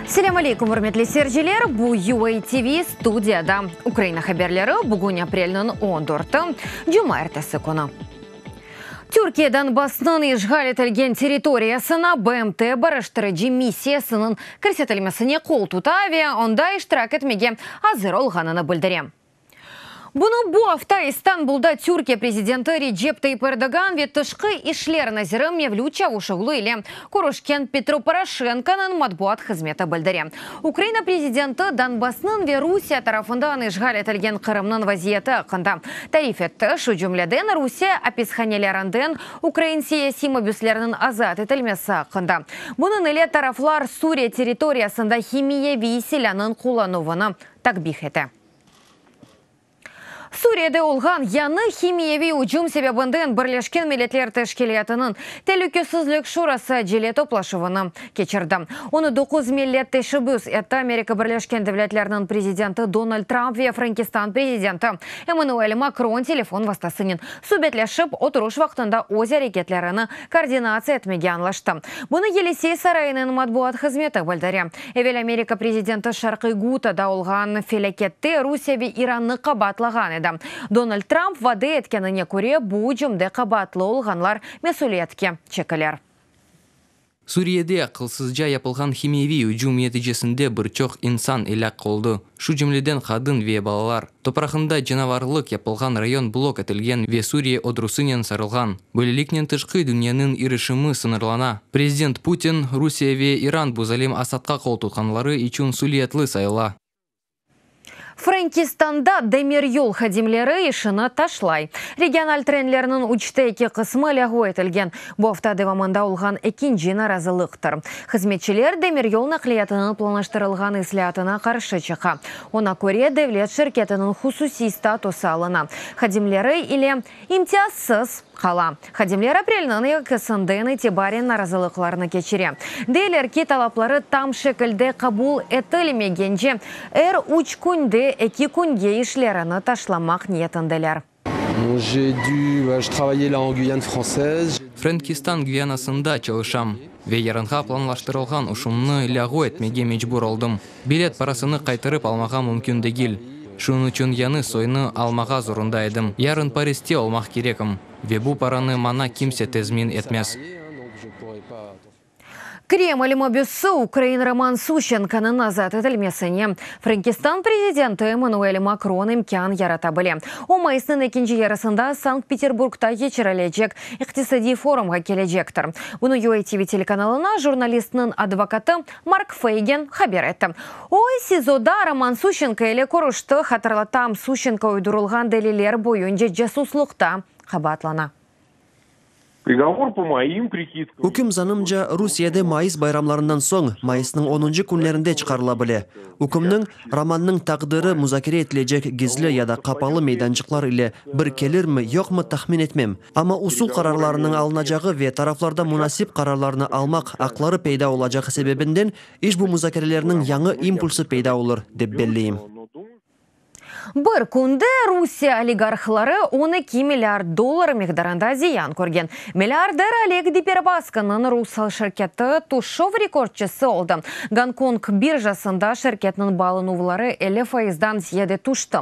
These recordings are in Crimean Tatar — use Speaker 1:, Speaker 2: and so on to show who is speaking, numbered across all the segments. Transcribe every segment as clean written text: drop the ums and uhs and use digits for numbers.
Speaker 1: Selâm aleykum, ürmetli seyirciler! Bu UA TV studiyada Ukraina haberleri, bugün aprelniñ on dörtü, cumaertesi künü. Türkiye Donbassnıñ işğal etilgen territoriyasına BMT barıştırıcı missiyasınıñ kirsetilmesine qol tuta ve onda iştirak etmege azır olğanını bildire. Bunı bu afta İstanbulda Türkiye prezidenti Recep Tayyip Erdoğan ve tışqı işler naziri Mevlüt Çavuşoğlu ile körüşken Petro Poroşenkonıñ matbuat hızmeti bildire. Ukraina prezidenti Donbassnıñ ve Rusiye tarafından işğal etilgen Qırımnıñ vaziyeti aqqında tarif etti, şu cümleden Rusiye apishanelerinden ukrain siyasiy mabüsleriniñ azat etilmesi aqqında. Bunıñ ile taraflar Suriye territoriyasında himiyeviy silânıñ qullanuvını takbih ete. Suriyede olğan yañı himiyeviy ücüm sebebinden Birleşken Milletler Teşkilâtınıñ Telükesizlik Şurası acele toplaşuvını keçirdi. Onı doquz millet teşebbüs etti, Amerika Birleşken Devletleriniñ prezidenti Donald Tramp ve Frenkistan prezidenti Emmanuel Makron telefon vastasınen subetleşip, oturış vaqtında öz areketlerini koordinatsiya etmege añlaştı. Bunı Yelisey sarayınıñ matbuat hızmeti bildire. Evel Amerika prezidenti Şarqiy Gutada olğan felâkette Rusiye ve İrannı qabaatlağan edi. Donald Tramp vade etkenine köre, bu ücümde qabaatlı olğanlar mesüliyetke çekilir.
Speaker 2: Suriyede aqılsızca yapılğan himiyeviy ücüm neticesinde bir çoq insan elâk oldı, şu cümleden qadın ve balalar. Toprağında canavarlıq yapılğan rayon blok etilgen ve Suriye ordusınen sarılğan. Böyleliknen tışqı dünyanıñ irişimi sıñırlana. Prezident Putin, Rusiye ve İran bu zalim Asadqa qol tutqanları içün suliyetli sayıla.
Speaker 1: Frenkistanda demiryol hadimleri işini taşlay. Regional trenlerniñ üçte eki qısmı lâğu etilgen. Bu afta devamında olğan ekinci narazılıqtır. Hızmetçiler demiryol naqliyatınıñ planlaştırılğan islâatına qarşı çıqa. Oña köre, devlet şirketiniñ hususiy statusı alına, hadimleri ile imtiyazsız qala. Hadimler aprelniñ ekisinden itibaren narazılıqlarnı keçire. Deyler ki, talapları tam şekilde qabul etilmegence, er üç künde eki künge işlerini taşlamaq niyetindeler.
Speaker 2: Frenkistan Gvianasında çalışam ve yarınğa planlaştırılğan uşumnı lâğu etmege mecbur oldım. Bilet parasını qaytarıp almağa mümkün degil, şunıñ içün yañı soynı almağa zorunda edim. Yarın Pariste olmaq kerekim ve bu paranı maña kimse tezmin etmez.
Speaker 1: Kreml mabüsi ukrain Roman Suşçenkonıñ azat etilmesine Frenkistan prezidenti Emmanuel Makron imkân yarata bile. O, mayısnıñ ekinci yarısında Sankt-Peterburgda keçirilecek iqtisadiy forumğa kelecektir. Bunı UATV telekanalına jurnalistniñ advokatı Mark Feygin haber etti. O, SİZOda Roman Suşçenko ile körüşti, hatırlatam, Suşçenko uydurılğan deliller boyunca casuslıqta qabaatlana.
Speaker 3: Üküm, zanımca, Rusiyede mayıs bayramlarından soñ, mayısnıñ onuncı künlerinde çıqarıla bile. Ükümniñ, Romannıñ taqdiri muzakere etilecek gizli ya da qapalı meydançıqlar ile bir kelirmi, yoqmı tahmin etmem. Amma usul qararlarınıñ alınacağı ve taraflarda munasip qararlarnı almaq aqları peyda olacağı sebebinden işbu muzakerelerniñ yañı impulsı peyda olur, dep belleyim.
Speaker 1: Bir künde Rusiye oligarhları 12 milliard dollar miqdarında ziyan körgen. Milliarder Oleg Deperibaskanıñ Rusal şirketi tüşüv rekordçısı oldı. Gonkong birjasında şirketniñ baalanuvları 50 fayızdan ziyade tüşti.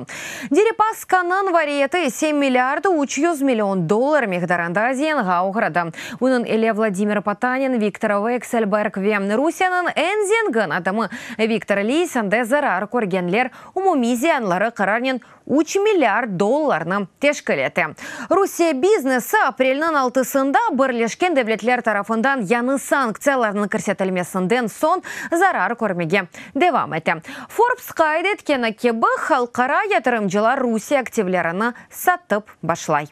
Speaker 1: Deripaskanıñ variyeti ise milliard 300 million dollar miqdarında ziyanğa oğradı. Bunıñ ile Vladimir Potanin, Viktor Vekselberg ve Rusiyeniñ eñ zengin adamı Viktor Lisin de zarar körgenler Umumiy ziyanları qararnen üç milliard dollarnı teşkil ete. Rusiye biznesi aprelniñ altısında Birleşken Devletler tarafından yañı sanktsiyalarnıñ kirsetilmesinden soñ zarar körmege devam ete. Forbes qayd etkeni kibi, halqara yatırımcılar Rusiye aktivlerini satıp başlay.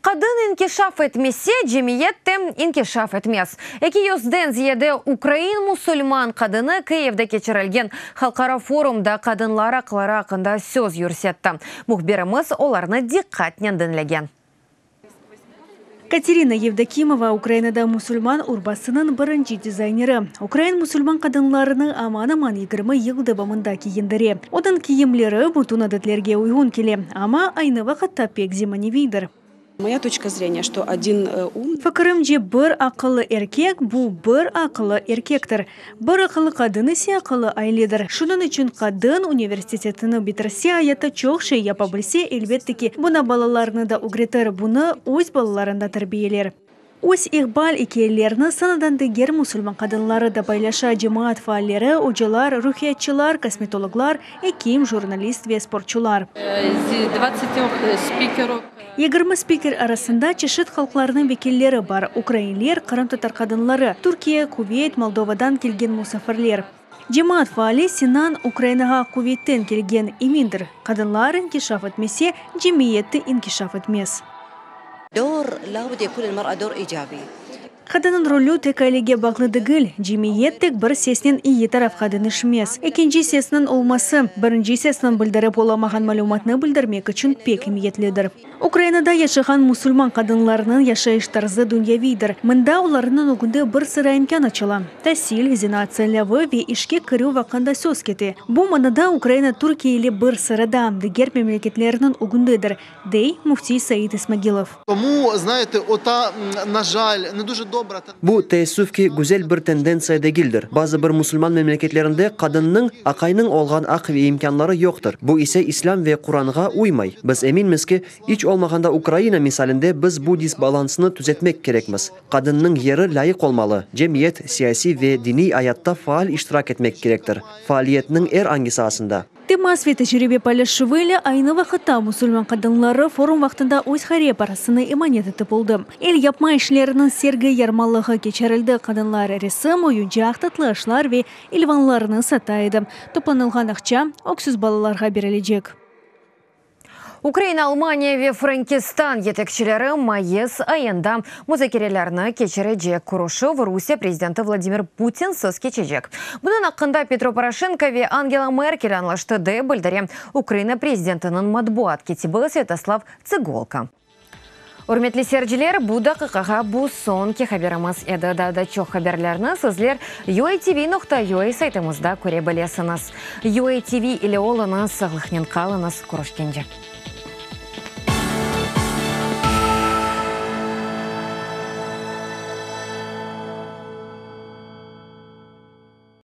Speaker 1: Qadın inkişaf etmese, cemiyet de inkişaf etmez. 200-den ziyade ukrain musulman qadını Kiyevde keçirilgen halqara forumda qadınlar aqları aqqında söz yürsetti. Mühbirimiz olarnı diqqatnen diñlegen.
Speaker 4: Katerina Yevdokimova, Ukrainada musulman urbasınıñ birinci dizayneri. Ukrain musulman qadınlarını aman-aman 20 yıl devamında kiyindire. Onıñ kiyimleri bütün adetlerge uyğun kele, amma aynı vaqıtta pek zemaneviydir.
Speaker 5: Moya toçka zreniya, çto odin umnyy.
Speaker 4: Fikirimce, bir aqıllı erkek, bu bir aqıllı erkektir. Bir aqıllı qadın ise aqıllı ailedir. Şunıñ içün qadın universitetini bitirse, ayatta çoq şey yapa bilse, elbette ki, buna balalarını da ögretir, bunı öz balalarında terbiyeler. Öz iqbal ikâyelerini sanadan diger musulman qadınları da paylaşa, cemaat faalleri, ocalar, ruhiyatçılar, kosmetologlar, ekim, jurnalist ve sportçular. 20 spiker arasında çeşit halqlarnıñ vekilleri bar, ukrainler, qırımtatar qadınları, Türkiye, Kuveyt, Moldovadan kelgen musafirler. Cemaat faali Sinan, Ukrainağa Kuveytten kelgen, emindir, qadınlar inkişaf etmese, cemiyet de inkişaf etmez. Qadınnıñ rolü tek ailege bağlı degil, cemiyet tek bir sesnen eyi tarafqa deñişmez. Ekinci sesniñ olması, birinci sesniñ bildirip olamağan malümatnı bildirmek içün pek emiyetlidir. Ukrainada yaşağan musulman qadınlarınıñ yaşayış tarzı dünyaviydir. Mında olarnıñ ögünde bir sıra imkân açıla, tasil, zenaat saylavı ve işke kirüv aqqında söz kete. Bu manada Ukraina Türkiye ile bir sırada, diger memleketlerniñ ögündedir, dey müftiy Said İsmagilov.
Speaker 3: Bu, teessüf ki, güzel bir tendentsiya degildir. Bazı bir musulman memleketlerinde qadınnıñ, aqaynıñ olğan aq ve imkânları yoqtır. Bu ise İslâm ve Quranğa uymay. Biz eminmiz ki, iç olmağanda Ukraina misalinde biz bu disbalansnı tüzetmek kerekmiz. Qadınnıñ yeri lâyıq olmalı, cemiyet, siyasiy ve diniy ayatta faal iştirak etmek kerektir, faaliyetniñ er angi saasında.
Speaker 4: Temas ve tecribe paylaşuvı ile aynı vaqıtta musulman qadınları forum vaqtında öz hayriye parasını emanet etip oldı. El yapma işleriniñ sergi yarmalığı keçirildi, qadınlar resim, oyuncaq, tatlı aşlar ve ilvanlarnı sata edi. Toplanılğan aqça öksüz balalarğa berilecek.
Speaker 1: Ukraina, Almaniya ve Frenkistan yetekçileri mayıs ayında muzakerelerni keçirecek. Körüşüv Rusiye prezidenti Vladimir Putinsiz keçecek. Bunıñ aqqında Petro Poroşenko ve Angela Merkel añlaştı, dep bildire Ukraina prezidentiniñ matbuat kâtibi Svâtoslav Tsegolko. Ürmetli seyirciler, bu daqiqağa bu soñki haberimiz edi. Daa da çoq haberlerni sizler UATV noqta UA saytımızda köre bilesiñiz. UATV ile oluñız, sağlıqnen qalıñız, körüşkence.